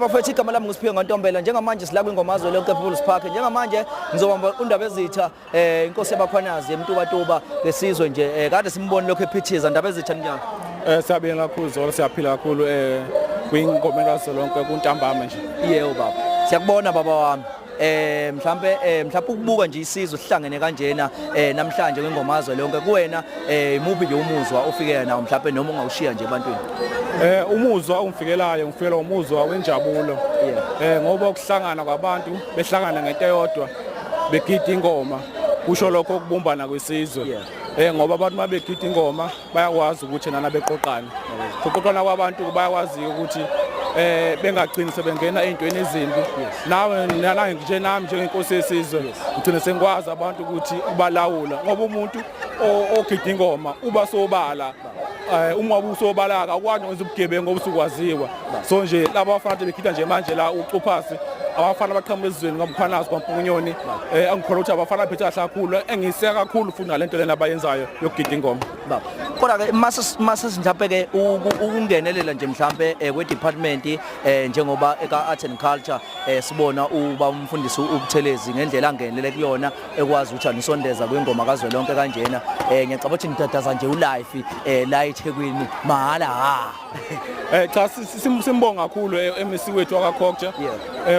Bafethu, igama lami nguSiphiwe Ngantombela. Njengamanje sila kwingomazwe lonke People's Park. Njengamanje ngizobamba undaba ezitha, inkosi yabakhwanazi eMtubatuba ngesizwe nje. Kade simbone lokho ephithiza. Ndaba ezitha, njani? Siyabingelela kakhulu, Zola, siyaphila kakhulu kwingoma kazwelonke kuntambama nje. Yebo baba. Siyakubona baba wami. Mhlambe ukubuka nje isizwe sihlangene kanjena namhlanje kwingomazwe lonke, kuwena imuphi nje umuzwa ofikela nawo mhlambe noma ungawushiya nje ebantwini? Umuzwa ongifikelayo, ngifikela umuzwa wenjabulo. Ngoba ukuhlangana kwabantu, behlangana ngento eyodwa, begida ingoma, kusho lokho ukubumbana kwesizwe. Ngoba abantu mabegida ingoma bayakwazi ukuthi nana beqoqane. Kuqoqana kwabantu bayakwazi ukuthi bengagcini sebengena ey'ntweni ezimbi. Nawe nana nje nami njengenkosi yesizwe ngigcine sengikwazi abantu ukuthi ubalawula, ngoba umuntu ogida ingoma uba sobala, uma usobala akwazi ukwenza ubugebengu obusukwaziwa. So nje laba bafana begida nje manje la ucuphasi, abafana abaqhamuka esizweni kwaMkhwanazi, kwaMpukunyoni, angikholwa ukuthi abafana baphethe kahle kakhulu, engiseka kakhulu futhi ngalento lena abayenzayo yokugida ingoma. Baba, kodwa ke mase mhlambe ke ukungenelela nje mhlambe kwe department, njengoba eka Art and Culture, sibona uba umfundisi uButhelezi ngendlela angenele kuyona, ekwazi ukuthi anisondeza kwingoma kazwelonke kanjena, ngiyacabanga ukuthi nidadaza nje ulife la eThekwini mahala ha. Cha, simbonga kakhulu MEC wethu wakaCogta,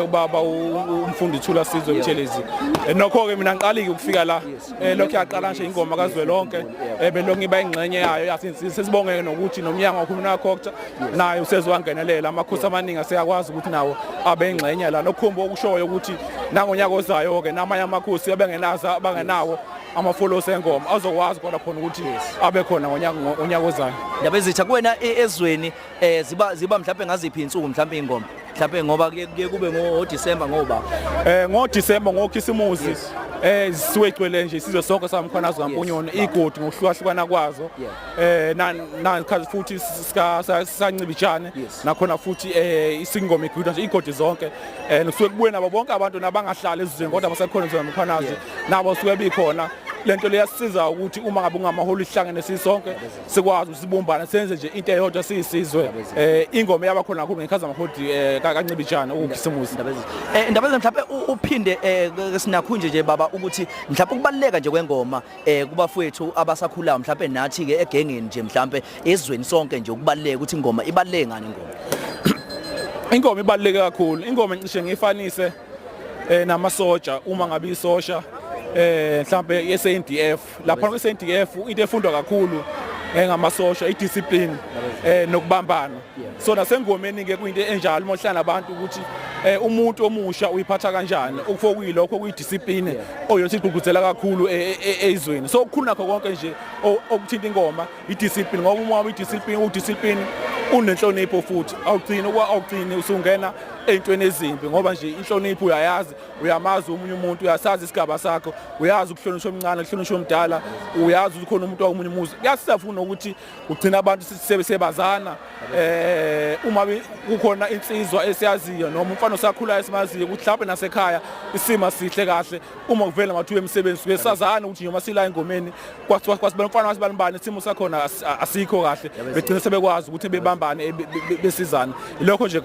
ubaba umfundi Thula Sizwe Buthelezi. Nokho ke mina ngiqalike ukufika la, lokho yaqala nje ingoma kazwelonke, belokhu ngiba ingxenye yayo. Sesibongeke nokuthi nomnyango wakhulumeni kaCogta naye usezwangenelela, amakhosi amaningi aseyakwazi ukuthi nawo abe ingxenye la, nokukhomba okushoyo ukuthi nangonyaka ozayo ke namanye amakhosi abengenazo, abangenawo amafolosi engoma, azokwazi kodwa khona ukuthi abe khona ngonyaka ozayo. Ndaba ezitha, kuwena ezweni ziba mhlawumbe ngaziphi insuku mhlawumbe ingoma, mhlawumbe ngoba kuye kube ngo December ngoba? Ngo December, ngokhisimusi, siwegcwele nje isizwe sonke saMkhwanazi, kaMpunyoni, igodi ngokuhlukahlukana kwazo, na nakhathi futhi sika sancibijane nakhona futhi isingoma igidwa nje igodi zonke, kusuke kubuye nabo bonke abantu nabangahlali ezizweni kodwa basekhona ezweni Mkhwanazi, nabo suke bikhona. Lento leyasiza ukuthi uma ngabe kungamaholi sihlangene sisonke, sikwazi ukusibumbana, senze nje into eyodwa siyisizwe. Ingoma yaba khona kakhulu ngekhazi amaholi kancibijane ukukhisimusi. Ndaba mhlawumbe uphinde sinakho nje baba ukuthi mhlawumbe ukubaluleka nje kwengoma kubafowethu abasakhulayo, mhlawumbe nathi ke egengeni nje, mhlawumbe ezweni sonke nje, ukubaluleka ukuthi ingoma ibaluleke ngani ingoma? Ingoma ibaluleke kakhulu. Ingoma ngisho ngifanise namasoja. Uma ngabe isosha mhlambe SANDF, lapha kwe SANDF into efundwa kakhulu ngamasosha idiscipline nokubambana. So nasengomeni ke kuyinto enjalo, uma uhlala nabantu ukuthi umuntu omusha uyiphatha kanjani, okufo kuyilokho kuyidiscipline oyothi igqugquzela kakhulu ezweni. So okukhulu nakho konke nje okuthinta ingoma idiscipline, ngoba uma uyidiscipline, udiscipline, unenhlonipho futhi awugcini usungena ey'ntweni ezimbi, ngoba nje inhlonipho uyayazi, uyamazi omunye umuntu, uyasazi isigaba sakho, uyazi ukuhlonishwa omncane, ukuhlonishwa omdala, uyazi ukuthi khona umuntu wakomunye umuzi. Kuyasiza futhi nokuthi ugcina abantu sebazana, uma kukhona insizwa esiyaziyo noma umfana osakhulayo esimaziyo ukuthi mhlawumbe nasekhaya isimo sihle kahle, uma kuvela amathuba emisebenzi suke sazana ukuthi noma sila engomeni kwasibona umfana wasibalibani isimo sakhona asikho kahle, begcina sebekwazi ukuthi bebambane, besizane. Ilokho nje.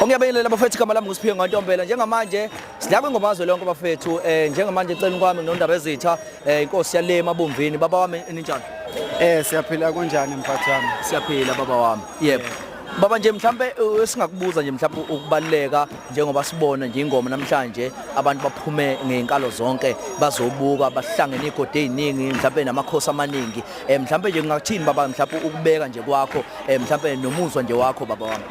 Ongiyabingelela bafethu, igama lami nguSiphiwe Ngantombela. Njengamanje sila kwingoma lonke bafethu. Njengamanje eceleni kwami nondaba ezitha, inkosi yale emabomvini. Baba wami, ninjani? Siyaphila, kunjani mphathi wami? Siyaphila baba wami. Yebo. Baba, nje mhlambe esingakubuza nje mhlambe ukubaluleka, njengoba sibona nje ingoma namhlanje, abantu baphume ngeinkalo zonke bazobuka, bahlangene igodi eziningi, mhlambe namakhosi amaningi. Mhlambe nje kungathini baba, mhlambe ukubeka nje kwakho, mhlambe nomuzwa nje wakho baba wami?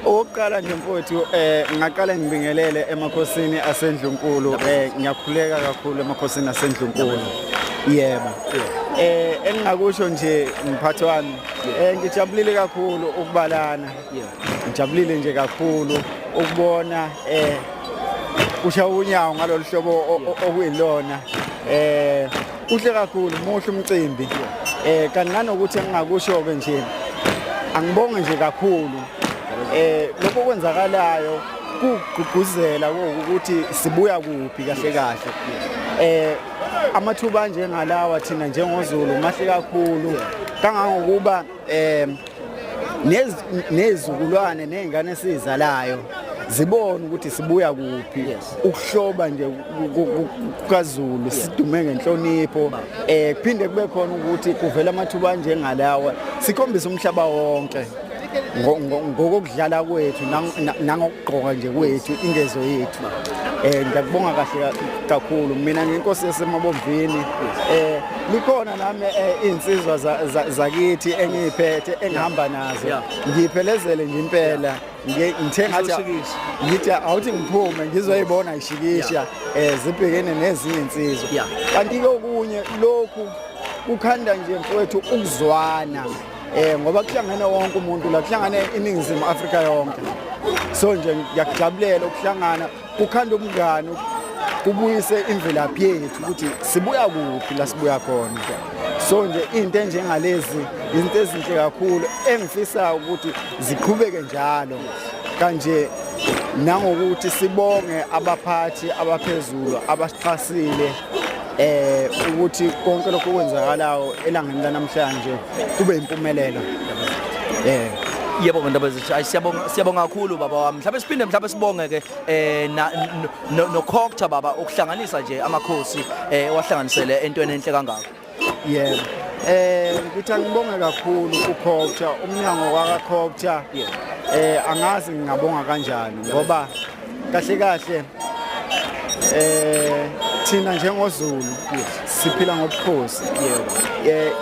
Okokuqala nje mfowethu, ngingaqala ngibingelele emakhosini asendlunkulu. Ngiyakhuleka kakhulu emakhosini asendlunkulu. Yebo. Engingakusho nje mphathi wami, ngijabulile kakhulu ukubalana. Ngijabulile nje kakhulu ukubona kusha unyawo ngalolu hlobo okuyilona. Kuhle kakhulu, muhle umcimbi. Kanti nanokuthi engingakusho ke nje, angibonge nje kakhulu. Lokho kwenzakalayo kugqugquzela ukuthi sibuya kuphi kahle kahle. Amathuba njengalawa thina njengoZulu mahle kakhulu, kangangokuba Nezizukulwane nezingane esizalayo zibone ukuthi sibuya kuphi. Ukuhloba nje kukaZulu sidume ngenhlonipho, kuphinde kube khona ukuthi kuvela amathuba anjengalawa, sikhombise umhlaba wonke ngokudlala kwethu nangokugqoka nje kwethu ingezo yethu. Ngiyakubonga kahle kakhulu. Mina nginkosi yaseMabomvini. Likhona nami insizwa zakithi engiyiphethe, engihamba nazo, ngiyiphelezele nje impela. Ngithe ngathi Izoshikisha. ngithi awuthi ngiphume ngizoyibona ishikisha, zibhekene nezinye insizwa. Kanti ke okunye lokhu kukhanda nje, mfowethu, ukuzwana, ngoba kuhlangene wonke umuntu la, kuhlangane iNingizimu Afrika yonke. So nje ngiyakujabulela ukuhlangana, kukhanda umngani, kubuyise imvelaphi yethu ukuthi sibuya kuphi, la sibuya khona. So nje into enjengalezi izinto ezinhle kakhulu engifisa ukuthi ziqhubeke njalo kanje, nangokuthi sibonge abaphathi abaphezulu abasixhasile ukuthi konke lokho okwenzakalayo elangeni lanamhlanje kube impumelelo. Yebo, bantu abazithi, ayi, siyabonga, siyabonga kakhulu, baba wami. Mhlawumbe siphinde, mhlawumbe sibonge ke na no Cogta, baba, ukuhlanganisa nje amakhosi, wahlanganisele entweni enhle kangaka. Yebo. Ngithi angibonge kakhulu uCogta, umnyango wakaCogta. Angazi ngingabonga kanjani, ngoba kahle kahle thina njengoZulu siphila ngobukhosi.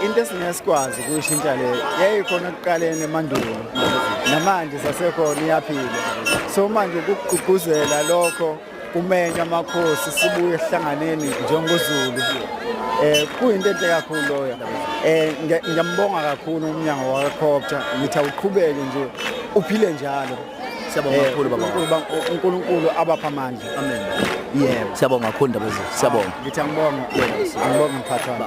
Into esingesikwazi ukuyishintsha le yayikhona ekuqaleni emandulo, namanje sasekhona, iyaphila. So manje ukugqugquzela lokho, kumenywa amakhosi, sibuye esihlanganeni njengoZulu, kuyinto enhle kakhulu loyo. Ngiyambonga kakhulu umnyango wakaCogta, ngithi awuqhubeke nje uphile njalo. Siyabonga kakhulu, baba. uNkulunkulu abapha amandla. Amen. Yebo. Siyabonga kakhulu, Ndabezitha, siyabonga. Ngithi angibonge, angibonge, mphathi wami.